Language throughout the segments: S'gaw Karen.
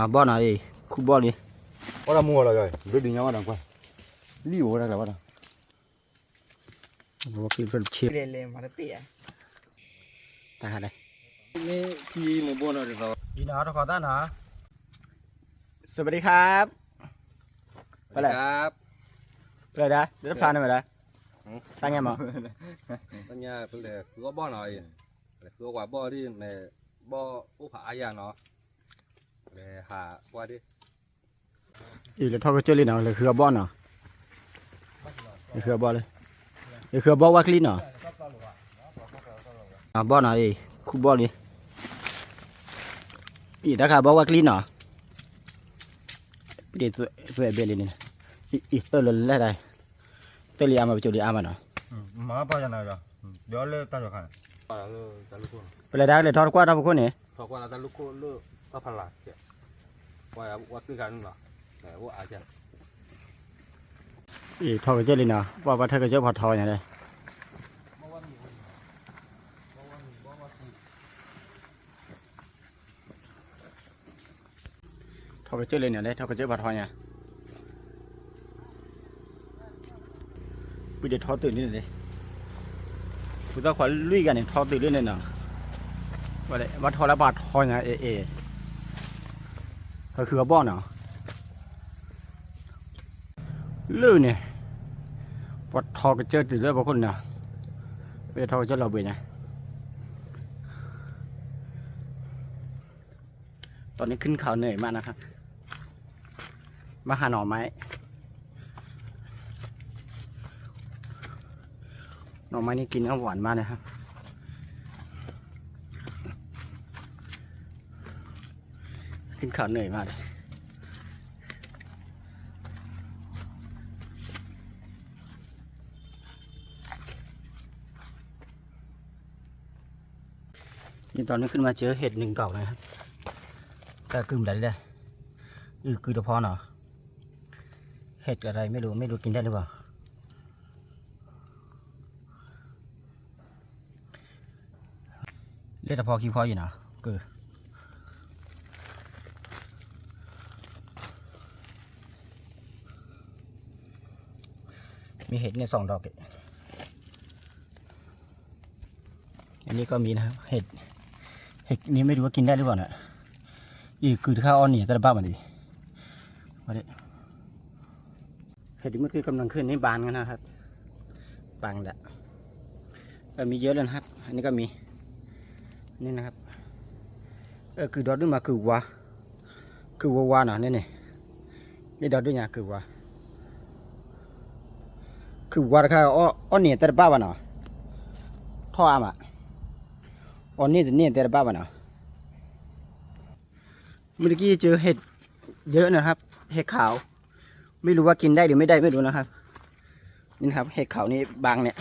အဘီၣ်နီၤအံၤ ခူၣ်ဘီၣ်လံ, အီၣ်တၢ်မူဝဲလီၤ, ဘျုးဒုးညါဝဲဒီးကွၢ်, လံၣ်အိၣ်ဝဲတၢ်ကျါဘၣ်ဒီး, ဝဲကျံၣ်ဖျၢၣ်တဆ့, တၢ်ခါဒၣ်, မ့ၢ်ထံမ့ၢ်ဘီၣ်နီၤတသီ, အံၤနီၤတခီသၣ်နီၤ, สวัสดีครับ, ပလဲၤဒၣ် လၢတဖျါန့ၣ်ဝဲဒၣ်, တၢ်ငဲမး, ပလဲၤဃုအီၣ်ဘီၣ်နီၤအံၤ, လဲၤဃုအီၣ်ကွၢ်ဘီၣ်ဒ်န့ၣ်, ဘီၣ်အိၣ်ဖးအါယၤနီၤ, လဲၤဟးကွၢ်ဒ် အံၤလဲၤထီၣ်ကစၢၢ်လံနီၤ, လဲၤဃုအီၣ်ဘီၣ်နီၤ, လဲၤဃုအီၣ်ဘီၣ်လၢ, လဲၤဃုအီၣ်ဘီၣ်ဝဲကျံနီၤ, အဘီၣ်နီၤအံၤ ခူၣ်ဘီၣ်လံ, အံၤတၢ်ခါဘီၣ်ဝဲကျံနီၤ, ပဒ့သွဲဘ့ၣ်လံန့ၣ်, အံၤတၢ်လၢလဲၣ်ဒၣ်, တၢ်လံအါမး ပစိၤလံအါမးနီၤ, ပလဲၤဒၣ်လဲၤထီၣ်တကွၢ်ထီၣ်ဖီခိၣ်န့ၣ် အံၤထီၣ်ကစၢၢ်လံနီၤ, ပှၤပှၤထၢကစၢၢ်ဖီထီညါလဲၣ်, ထီၣ်ကစၢၢ်လံန့ၣ်လဲၣ်, ထီၣ်ကစၢၢ်ဖီထီညါ, ပဒ့ထီၣ်တုၤလံန့ၣ်လဲၣ်, ပသၣ်ခွါလွံၢ်ဂၤန့ၣ် ထီၣ်တုၤလံန့ၣ်နီၤ, ဘၣ်ထီၣ်လၢပှၤထီညါအံၤအံၤ, ဟဲဃုအီၣ်ဘီၣ်နီၤ လၢန့ၣ်, ပှၤထီၣ်ကစၢၢ်တုၤလၢပှၤခိၣ်န့ၣ်နီၤ, ပထီၣ်ကစၢၢ်လီၤဘှံးညါ, ตอนนี้ขึ้นเขาเหนื่อยมากนะครับ มาหาหน่อไม้ หน่อไม้นี่กินแล้วหวานมากนะครับ ขึ้นเขาเหนื่อยมากเลย นี่ตอนนี้ขึ้นมาเจอเห็ดหนึ่งดอกนะครับ แต่กึ่มไหนเลย อือ คือเฉพาะเนาะ เห็ดอะไรไม่รู้ ไม่รู้กินได้หรือเปล่า လၢတဖီခံဖီအံၤနီၤ က มีเห็ดเนี่ยสองดอกเอง อันนี้ก็มีนะครับ เห็ด เห็ดนี้ไม่รู้ว่ากินได้หรือเปล่านะ อีกคือถ้าอ้อนนี่ตะบะมันดี มาดิ เห็ดที่เมื่อกี้กำลังขึ้นนี่บานกันนะครับ บานแล้ว เออ มีเยอะเลยนะครับ อันนี้ก็มี นี่นะครับ เออ คือดอกด้วยมาคือวา คือวาวาเนาะ นี่นี่ นี่ดอกด้วยนะ คือวา คือวาค่ะ อ้อ อ้อเนี่ยแต่ละบ้าบะเนาะ ท่ออะมะ อ้อเนี่ยแต่เนี่ยแต่ละบ้าบะเนาะ เมื่อกี้เจอเห็ดเยอะนะครับ เห็ดขาว ไม่รู้ว่ากินได้หรือไม่ได้ไม่รู้นะครับ นี่นะครับ เห็ดขาวนี่บางเนี่ย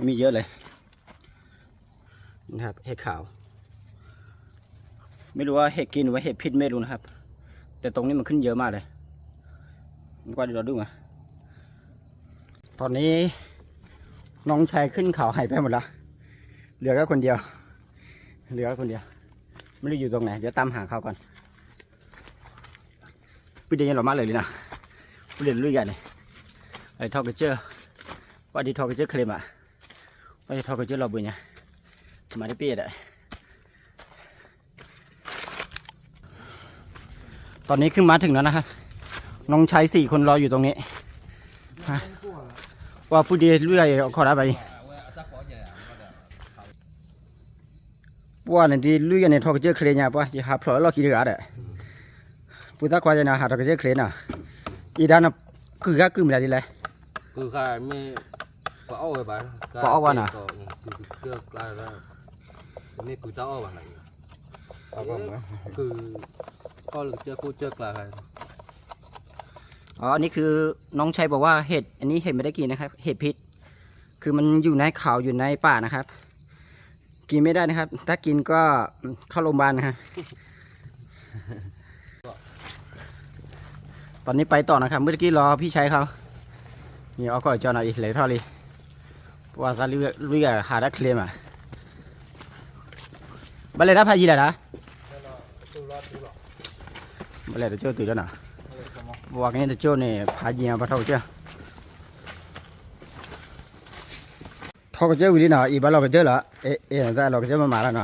มีเยอะเลย นะครับ เห็ดขาว ไม่รู้ว่าเห็ดกินหรือว่าเห็ดพิษไม่รู้นะครับ แต่ตรงนี้มันขึ้นเยอะมากเลย มันก็เดี๋ยวเราดูนะ ตอนนี้น้องชายขึ้นเขาหายไปหมดแล้ว เหลือแค่คนเดียว เหลือแค่คนเดียว ไม่รู้อยู่ตรงไหน เดี๋ยวตามหาเขาก่อน ပဒ့ညါလီၤမးလၢာ်လံနီၤ ပဒ့လွံၢ်ဂၤန့ၣ် အထီၣ်ကစၢၢ် ပှၤဒ့ထီၣ်ကစၢၢ်ချ့မး ပှၤဒ့ထီၣ်ကစၢၢ်လီၤဘှံးညါ မၤတပ့ၢ်ယဲဒၣ် ตอนนี้ขึ้นมาถึงแล้วนะครับ น้องชายสี่คนรออยู่ตรงนี้ ว่าผู้ดีลุยเอาขอได้ไป ပှၤန့ၣ်ဒ်လွံၢ်ဂၤန့ၣ် ထီၣ်ကစၢၢ်ချ့ညါ ပှၤယဟးဖျိးလီၢ်ခံတဂၤဒီး ပုၢ်သၣ်ခွါယဲန့ၣ် ဟးထီၣ်ကစၢၢ်ချ့နီၤ အံၤဒါန့ၣ် ကုၢ်ဂၤကုၢ်မနုၤဒ်လဲၣ် ကုၢ်ဂၤမ့ၢ် ပှၤအီၣ်ဝဲဘၣ် ပှၤအီၣ်ဝဲနီၤ ကုၢ်ကစၢၢ်ကျါ မ့ၢ်ကုၢ်တၢ်အီၣ်ဘၣ်နီၤ ကုၢ် အီၣ်လၢကစၢၢ်ခိၣ်ကစၢၢ်ကျါ อ๋อ อันนี้คือน้องชายบอกว่าเห็ด อันนี้เห็ดไม่ได้กินนะครับ เห็ดพิษ คือมันอยู่ในเขาอยู่ในป่านะครับ กินไม่ได้นะครับ ถ้ากินก็เข้าโรงพยาบาลนะครับ ตอนนี้ไปต่อนะครับ เมื่อกี้รอพี่ชายเขา นี่เอาก่อนจอหน่อยอีกเลยเท่าเลย ว่าซะลุยลุยกับหาได้เคลมอ่ะ บาเลยนะพายีแหละนะ ဘၣ်လဲၣ်တကၠိၢ်တုၤလီၤနီၤ, ပှၤကန့ၣ်တကၠိၢ်န့ၣ် ဖးယံၤအပှၤထီၣ်ကစၢၢ်, ထီၣ်ကစၢၢ်ဝံၤလံနီၤ, အံၤဘၣ်လီၤကစၢၢ်လီၤ, အ့ၣ် အံၤသးလီၤကစၢၢ်မးမးလီၤနီၤ,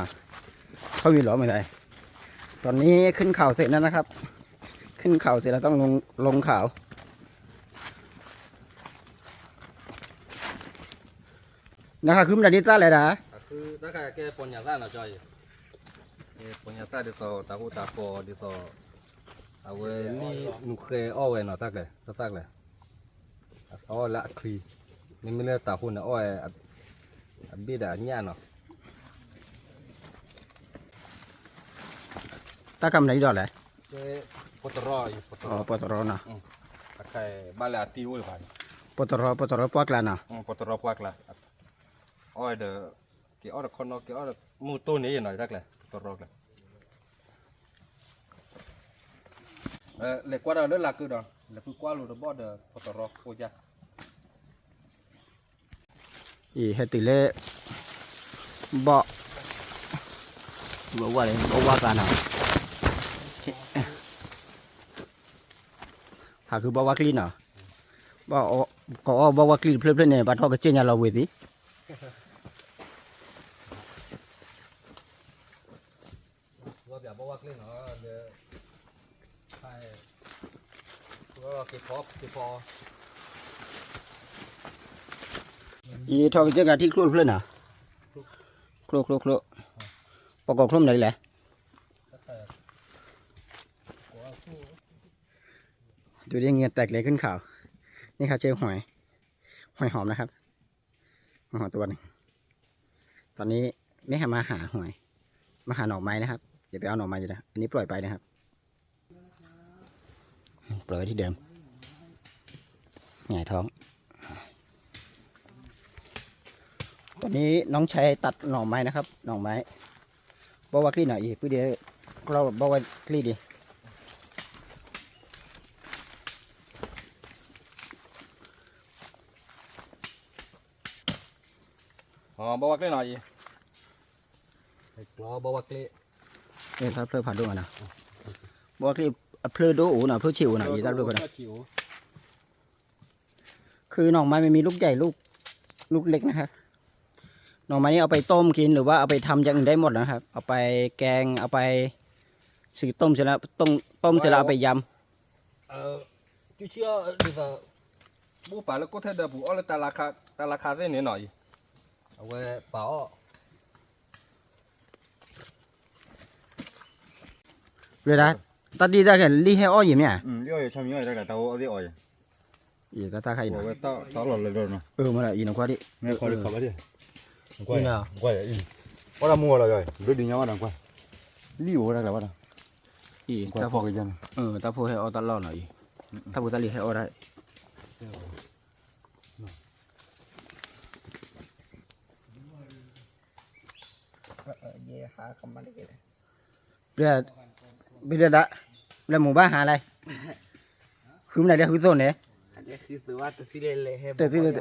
ထီၣ်ဝံၤလီၤမ့ၢ်သး, ตอนนี้ขึ้นเขาเสร็จแล้วนะครับ, ขึ้นเขาเสร็จแล้วต้องลงเขา နဃုမနုၤဒ်သၣ်လဲၣ်ဒၣ်, တၢ်ခါကဲပီညါသၣ်နီၤကၠီအံၤ, ပီညါသၣ်ဒ်သိးတၢ်ဟူးတၢ်ဖီဒ်သိး, အဝဲမ့ၢ်နုာ်ဃဲအီၣ်ဝဲနီၤ တၢ်ကျဲၤ တၢ်သၣ်ကျဲၤ, အီၣ်လၢအချံ, မ့မ့ၢ်လၢတၢ်ဟူးန့ၣ်အီၣ်ဝဲ, အဘ့ၣ်ဒီးအညၣ်နီၤ. တၢ်ခါမနုၤဒ်လဲၣ်, ပီတရီ, ပီတရီနီၤ, ပီတရီ ပီတရီပှၢ်ကျါနီၤ, ပီတရီပှၢ်ကျါ, အီၣ်ဒီး, က့ၤအီၣ်ဒီးခီနီ က့ၤအီၣ်ဒီးမုၢ်တိၢ်န့ၣ်နီၤ တၢ်ကျဲၤ ပီတရီကျဲၤ လဲၤကွၢ်ဒီးလၢလာ်ကၢဒီး လဲၤဖုကွၢ်လိာ်တဘီၣ်ဒီး ပီတရီအိၣ်ယါ, အံၤဟဲတုၤလၢ, ဘီၣ်, ဘီၣ်ဝါလၢ ဘီၣ်ဝါကျါနီၤ, ဟးဃုဘီၣ်ဝါကျံနီၤ, ကအီၣ်ဘီၣ်ဝါကျံတဖျၢၣ်ဖျၢၣ်န့ၣ် ဘၣ်ထီၣ်ကစၢၢ်ညါလီၤဝံၤသံ အံၤထီၣ်ကစၢၢ်ကထံၣ်ချိၣ်တဖျၢၣ်နီၤ, ချိၣ်ချိၣ်ချိၣ်, ပကိးချိၣ်မနုၤလဲၣ်, ดูดิ เงินแตกเลยขึ้นเขา, นี่เขาใช้หอย, หอยหอมนะครับ, หอยหอมตัวหนึ่ง, ตอนนี้แม่มาหาหอย, มาหาหน่อไม้นะครับ, อย่าไปเอาหน่อไม้นะ อันนี้ปล่อยไปนะครับ. ปล่อยไว้ที่เดิม หงายท้อง ตอนนี้น้องชายตัดหน่อไม้นะครับ หน่อไม้ ဘီဝါကျံနီၤအံၤ ပုၢ်ဒ့ ကျီဘီဝါကျံဒံး ဘီဝါကျံနီၤအံၤ ဘီဝါကျံ တၢ်ဖျၢၣ်ဖးဒိၣ်မးနီၤ ဘီဝါကျံ အဖျၢၣ်ဒိၣ်အိၣ်နီၤ ဖျၢၣ်ဆံးအိၣ်နီၤ အံၤတၢ်ဖျၢၣ်ဖးဒိၣ် คือหน่อไม้มันมีลูกใหญ่ลูก ลูกเล็กนะครับ หน่อไม้นี่เอาไปต้มกินหรือว่าเอาไปทำอย่างอื่นได้หมดนะครับ เอาไปแกง เอาไป ซื้อต้มเสร็จแล้ว ต้ม ต้มเสร็จแล้วเอาไปยำ จุเชื่อ ဒ်သိး ဘူၣ်ပာ်လၢကိးထဲဒီးပူၤအီၣ်လၢ တၢ်လၤခါသ့ၣ်န့ၣ်နီၤအံၤ အဝဲပာ်အီၣ် လၢဒၣ် တၢ်ဒ်တၢ်ခဲလံၣ်ဟဲအီၣ်ယံၤမ့ၢ်ဧါ လံၣ်အီၣ်ယံၤ ဆါမံၤအီၣ်ယံၤ တၢ်တၢ်အိၣ်အီၣ်သ့ၣ်အီၣ်ယံၤ အံၤတၢ်တၢ်ခါအံၤနီၤ အဝဲတၢ်လီၤလၢဒိၣ်နီၤ အၢ မ့ၢ်ဒီးအံၤနကွၢ်ဒံး နကွၢ်ဒံး အီၣ်တၢ်မူအီၤလီၤ ဘျုးဒံးညါဝဲဒီးနကွၢ် လံၣ်အိၣ်ဝဲဒၣ်ကျါဘၣ်ဒီး အံၤ တၢ်ဖိ တၢ်ဖိဟဲအီၣ်တၢ်လီၢ်နီၤအံၤ တၢ်ဖိတၢ်လံၤဟဲအီၣ်တၢ် ပဒၣ် ပဒၣ် လၢမူဘၣ်ဟါလဲၣ် ဃုမနုၤလၢဃုသိၣ်န့ၣ် တသ့ တၢ်ကၢၣ်လီၤလံဧါ ပဒၣ် နံၤ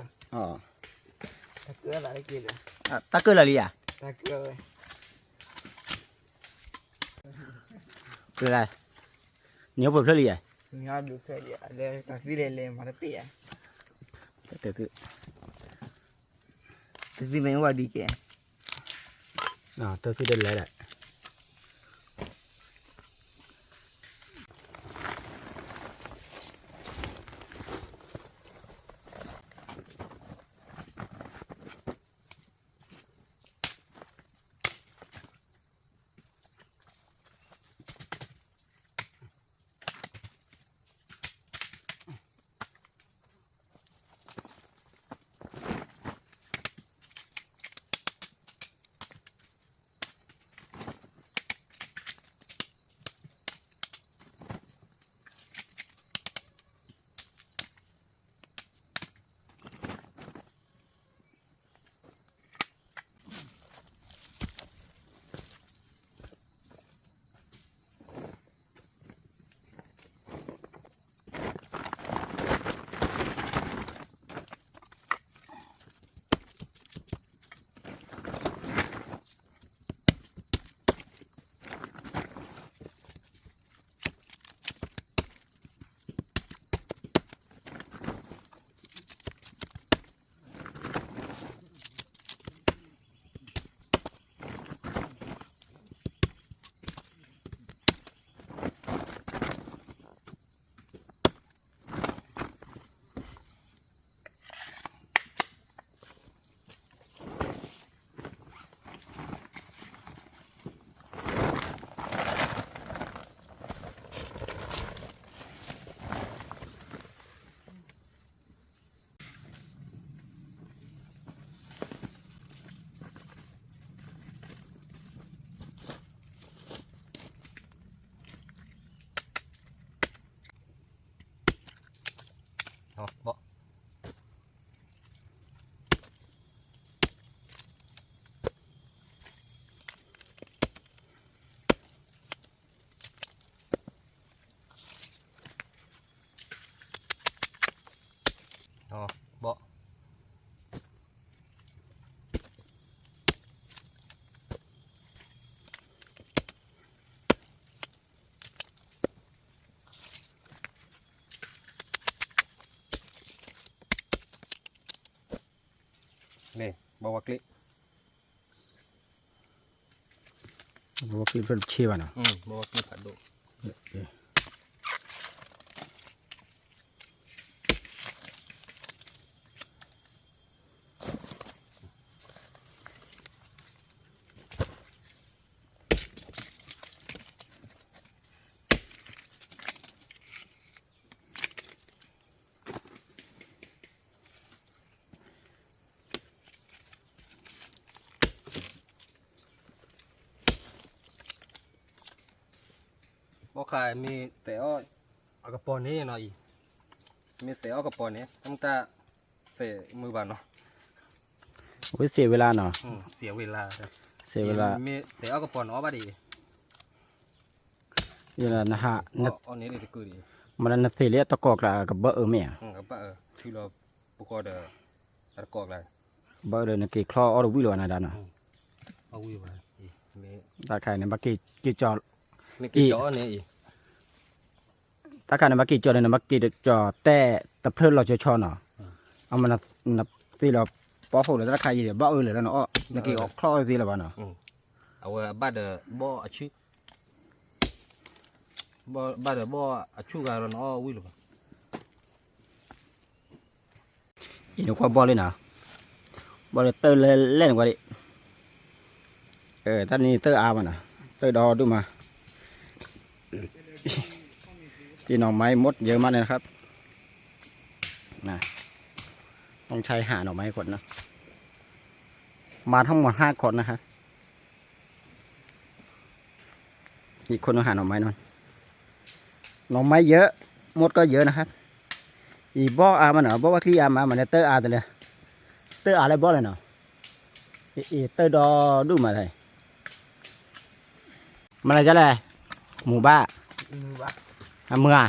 ဟိပၢၢ်ဖျၢၣ်လံဧါ တသ့လဲၣ်လဲၣ်မၤတသ့ဧါ တသ့ တသ့မ့ၢ်ဝဲဒ်ကဲ တသ့တလဲၣ်လဲၣ် အီၤဘီၣ် အီၤဘီၣ် န့ၣ် ဘီဝါကျ့ ဘီဝါကျ့ဖျၢၣ်တဆ့ဘၣ်နီၤ ဘီဝါကျ့ဖးဒိၣ် ဘီခါမ့ၢ်သဲးအီၣ်အကပီၤန့ၣ်နီၤအံၤ, မ့ၢ်သဲးအီၣ်ကပီၤန့ၣ် တၢ်မုၢ်တၢ်သဲးမုာ်ဘၣ်နီၤ, ဝဲစဲးဝဲလၢနီၤ, စဲးဝဲလၢ, စဲးဝဲလၢ, မ့ၢ်သဲးအီၣ်ကပီၤန့ၣ်အီၣ်ဘၣ်ဒ်အံၤ နဟး, မ့ၢ်နသ့ၣ်လၢတကိးကျါကဘၣ်အၢမ့ၢ်ဧါ, ဘၣ်အၢဒီးနက့ၤချီအီၣ်တဝံၣ်လီၤနၤဒၣ်နီၤ, တၢ်တခါန့ၣ်ဘၣ်က့ၤကၠီ, တၢ်တခါန့ၣ်ဘၣ်က့ၤကၠီန့ၣ် နဘၣ်က့ၤကၠီတဲတဖျၢၣ်လီၤဆီဆီနီၤ, အမ့ၢ်နသ့ၣ်လီၤပီခိၣ်လၢတၢ်တခါအံၤဒီး ဘၣ်အၢလၢၤလၢနအီၣ် နက့ၤအီၣ်ချီအီၣ်သ့လၢၤဘၣ်နီၤ, အဝဲဘၣ်ဒီးဘီၣ်အဆူၣ် ဘၣ်ဒီးဘီၣ်အဆူၣ်ဂၤဒီးနအီၣ်ဝံၣ်လၢၤဘၣ်, အံၤနကွၢ်ဘီၣ်လံနီၤ, ဘီၣ်လၢတၢၢ်လဲၣ်လဲၣ်နကွၢ်ဒံး, တၢ်န့ၣ်တၢၢ်အါမးနီၤ, တၢၢ်ဒီဒူၣ်မး, ဒီး หน่อไม้หมดเยอะมากเลยนะครับ นะ ต้องใช้หาหน่อไม้ก่อนนะ มาทั้งหมดห้าคนนะครับ อีกคนต้องหาหน่อไม้นู่น หน่อไม้เยอะ มดก็เยอะนะครับ အံၤဘီၣ်အါမးနီၤ ဘီၣ်ဘၣ်ချံအါမး မၤန့ၣ်တၢၢ်အါတလၢ, တၢၢ်အါလၢဘီၣ်လဲၣ်နီၤ, အံၤတၢၢ်ဒီဒူၣ်မးလဲၣ်, မၤလၢကလဲၣ်, မူဘၣ်, အမုၢ်ဧါ,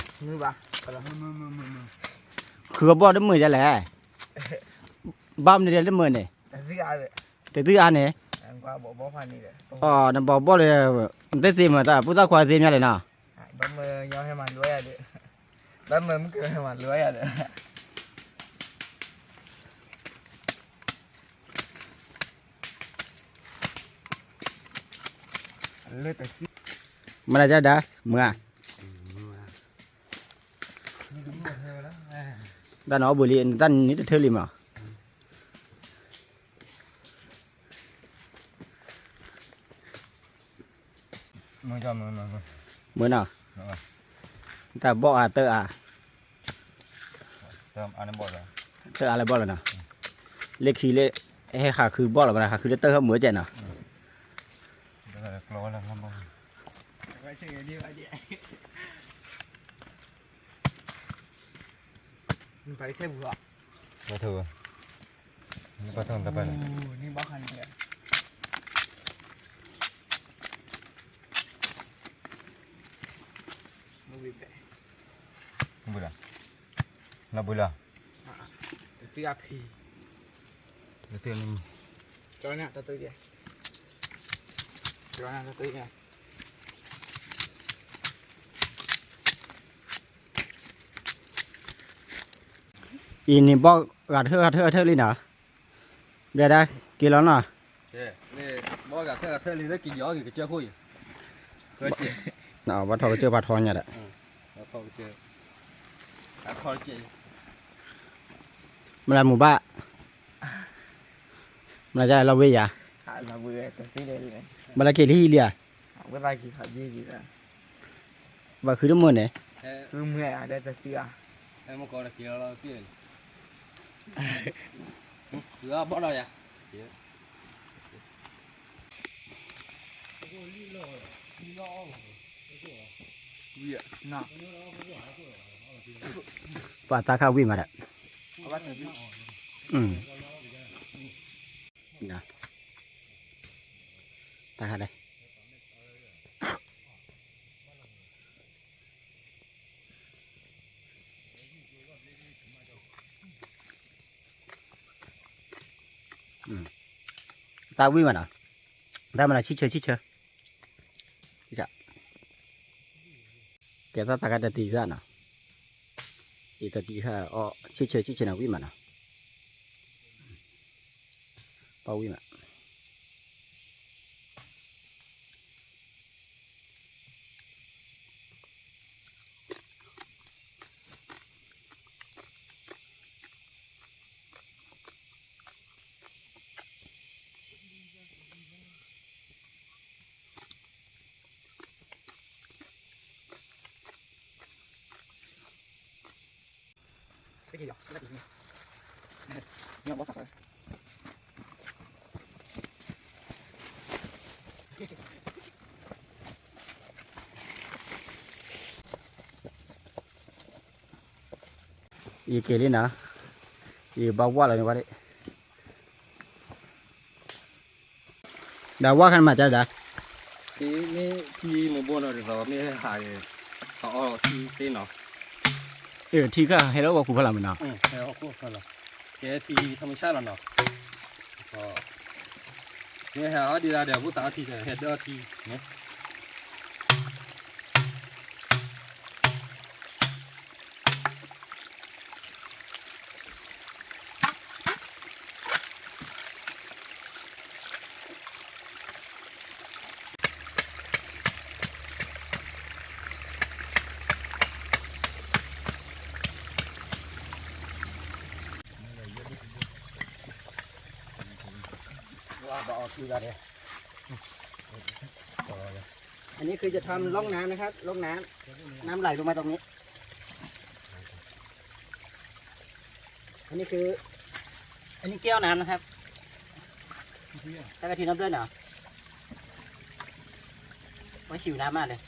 ဃုအဘီၣ်တမုာ်ကလဲၣ်, ဘၣ်မနုၤဒဲးတမုာ်န့ၣ်, တသုအါန့ၣ်, အီၤ နဘီၣ်ဘီၣ်လၢ, နတသ့မုာ်တၢ် ပုၢ်သၣ်ခွါသ့မးလဲၣ်နီၤ, ဘၣ်မုာ်မုာ်ဟဲမၤလိဝဲယၤဒီး, ဘၣ်မုာ်မုာ်ကဟဲမၤလိဝဲယၤဒီး, မၤလၢကဒၣ် မုၢ်ဧါ, တၢ်နီၢ်ဘှံးလံ တၢ်နံၤတထၢလံမး မုာ်နီၤ, တၢ်ဘီၣ်အါတၢၢ်အါ, တၢၢ်အါလၢဘီၣ်လီၤနီၤ, လၢခံလၢ ဟဲဃးခုဘီၣ်လီၤဘၣ် ဃးခုလၢတၢၢ်ဟဲမုာ်ကဲနီၤ, လီၤဘှံးလီၤ, အံၤန့ၣ်ဘီၣ်ဂၤထၢၣ်ဂၤထၢၣ်ဂၤထၢၣ်လံနီၤ, ဒဲဒၣ်က့ၤလီၤနီၤ, ဘီၣ်ဂၤထၢၣ်ဂၤထၢၣ်လံလၢက့ၤယီၤက့ၤကစၢၢ်ခိၣ်အံၤ, ဘၣ်ထီၣ်ကစၢၢ်ဖးထီညါဒီး, မ့ၢ်လၢမူဘၣ်, မ့ၢ်လၢလီၤဝ့ၢ်ယၤ, မ့ၢ်လၢက့ၤလံဟံၣ်လံဧါ, ဘၣ်ဃုတမုာ်န့ၣ်, ဘီၣ်လီၤယၤ, လီၤ, လီၤ, လီၤ, ပှၤသးခါဝံၣ်မးဒီး, သးခါလဲၣ်, သးဝံၣ်မးနီၤ, သးမးနီၤ ဆံၣ်ဆၢဆံၣ်ဆၢ ကဲသးသးခါတတံၤဃာ်နီၤ, ယတတံၤဃာ်အီၣ် ဆံၣ်ဆၢဆံၣ်ဆၢနီၤ ဝံၣ်မးနီၤ, ပီၣ်ဝံၣ်မး ယက့ၤလံနီၤ, ယဘၣ်ဝၣ်လီၤန့ၣ်ဝဲဒၣ်, ဒီးဝၣ်ခါန့ၣ်မၤကဒၣ်, မ့ၢ်ထံမ့ၢ်ဘိနီၤ ဒ်သိးမ့ၢ်ဟးဂ့ၤ အအီထံသ့နီၤ, ထံခါဟဲလၢဝီခိၣ်ဖီလာ်မ့ၢ်နီၤ, ကဲထံထမဆၣ်လီၤနီၤ, မ့ၢ်ဟဲအီၣ်ဒံးဒၣ်ဒီး ဘူၣ်သးအီထံဒီး ဟဲဒၢအီထံန့ၣ် อันนี้คือจะทำร่องน้ำนะครับ ร่องน้ำ น้ำไหลลงมาตรงนี้ อันนี้คือ อันนี้แก้วน้ำนะครับ แล้วก็ทีน้ำด้วยเนาะ ว่าหิวน้ำมากเลย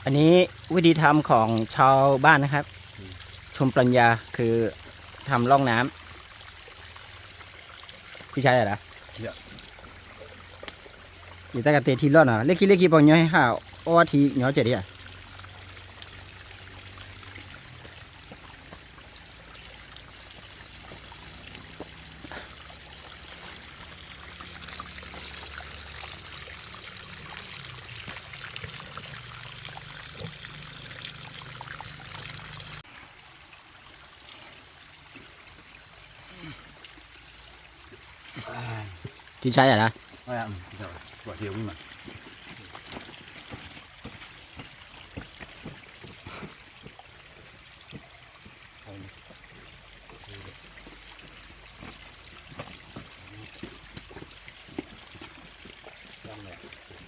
อันนี้วิธีทำของชาวบ้านนะครับ ชมปรัญญาคือทำร่องน้ำ พี่ชายเหรอ ယတၢ်ကတဲထံလီၢ်နီၤ လၢခံလၢခံပှၤကညီဟဲဟးအီၣ်ထံညီကဲဒံးဧါ ထံဆါယၤလၢ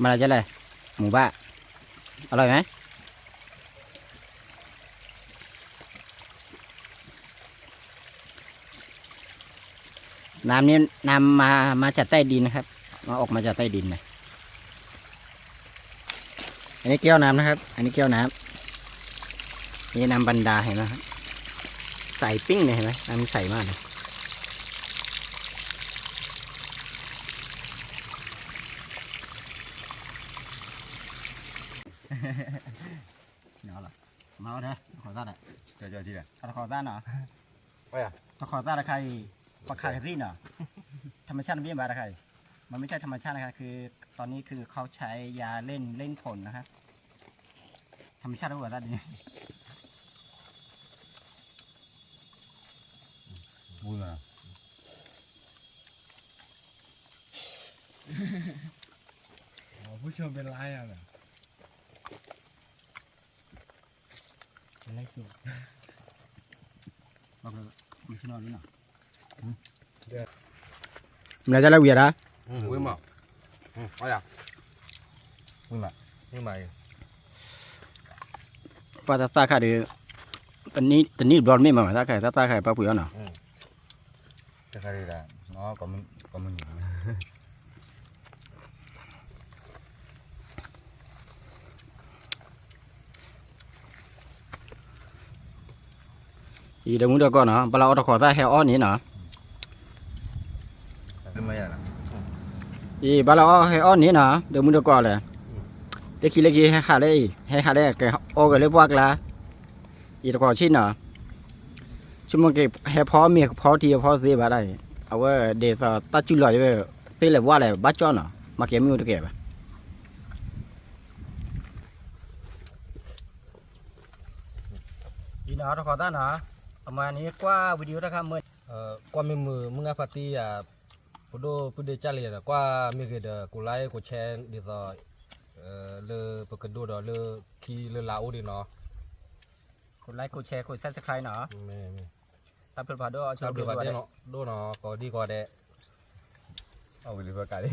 มาแล้วจ้ะเลย หมูบ้า อร่อยไหม น้ำนี้น้ำมา มาจากใต้ดินนะครับ มา ออกมาจากใต้ดินนะ อันนี้แก้วน้ำนะครับ อันนี้แก้วน้ำ นี่น้ำบันดาเห็นไหมครับ ใสปิ้งเลยเห็นไหม น้ำใสมากเลย နော်လီၤ မၤဝဲဒီး တခီသၣ်ဒီး တခီသၣ်နီၤ တခီသၣ်တခါအံၤ ပခးကသံၣ်နီၤ ธรรมชาติไม่ใช่บ้านะคะ มันไม่ใช่ธรรมชาตินะคะ คือตอนนี้คือเขาใช้ยาเล่นเล่นผลนะคะ ธรรมชาติไม่ใช่บ้า ဘူးလား ผู้ชมเป็นล้านอ่ะเหรอ เป็นไลฟ์สด မလဲၤဒ်လဲၣ်ဝံၤဧါ ဝံၤမး ဝံၤမး ဝံၤမး ပှၤတၢ်သၣ်ခါဒီး တနံၣ်တဘျီတမ့ၢ်မး တၢ်ခါတၢ်သၣ်ခါပှၤပှ့ၤအီၤနီၤ တၢ်ခါဒီး ကမုၢ်နံၤ အံၤ ဒီးမုၢ်တကိးနီၤ ဘၣ်လၢအီၣ်တခိးသၣ်ဟဲအီၣ်န့ၣ်နီၤ အံၤ ဘၣ်လၢအီၣ်ဟဲအီၣ်န့ၣ်နီၤ ဒီးမုၢ်တကိးလဲၣ် လၢခံလၢခံဟဲဟးလၢအံၤ ဟဲဟးလၢကအိၣ်က့ၤလၢပှၢ်ကျါ အံၤတခိးဆံနီၤ ဆိကမိၣ်က့ၤဟဲဖီမ့ၤဖီထံဖီသ့ဘၣ်ဒၣ်အံၤ အဝဲဒ်သိးတၢ်စူၢ်လီၤ သ့လဲၤဝဲလဲၣ်ဘၣ်ကၠီနီၤ မၤကဲမ့ၢ်အိၣ်တကဲဘၣ် အံၤနီၤ တခိးသၣ်နီၤ အမၤန့ၣ်ကွၢ် video တခါမၢ ကွၢ်မ့ၢ်မုာ် မုၢ်ဂၢ်ဖါတံၢ်ယၤ ပဒိၣ်ပုၢ်ဒ့ကၢ်လံဒီး ကွၢ်မ့ၢ်ဂ့ၤဒီး ကိးlike ကိးshare ဒ်သိး လၢပကဒိဒီးလၢ ခံလၢလါအိၣ်ဒံးနီၤ ကိးlike ကိးshare ကိးsubscribeနီၤ တၢ်ဘျုးဖးဒိၣ် တၢ်ဘျုးဖးဒိၣ်နီၤ ကိးဒံကိးဒဲး အဝံၤလံ ပကးလံ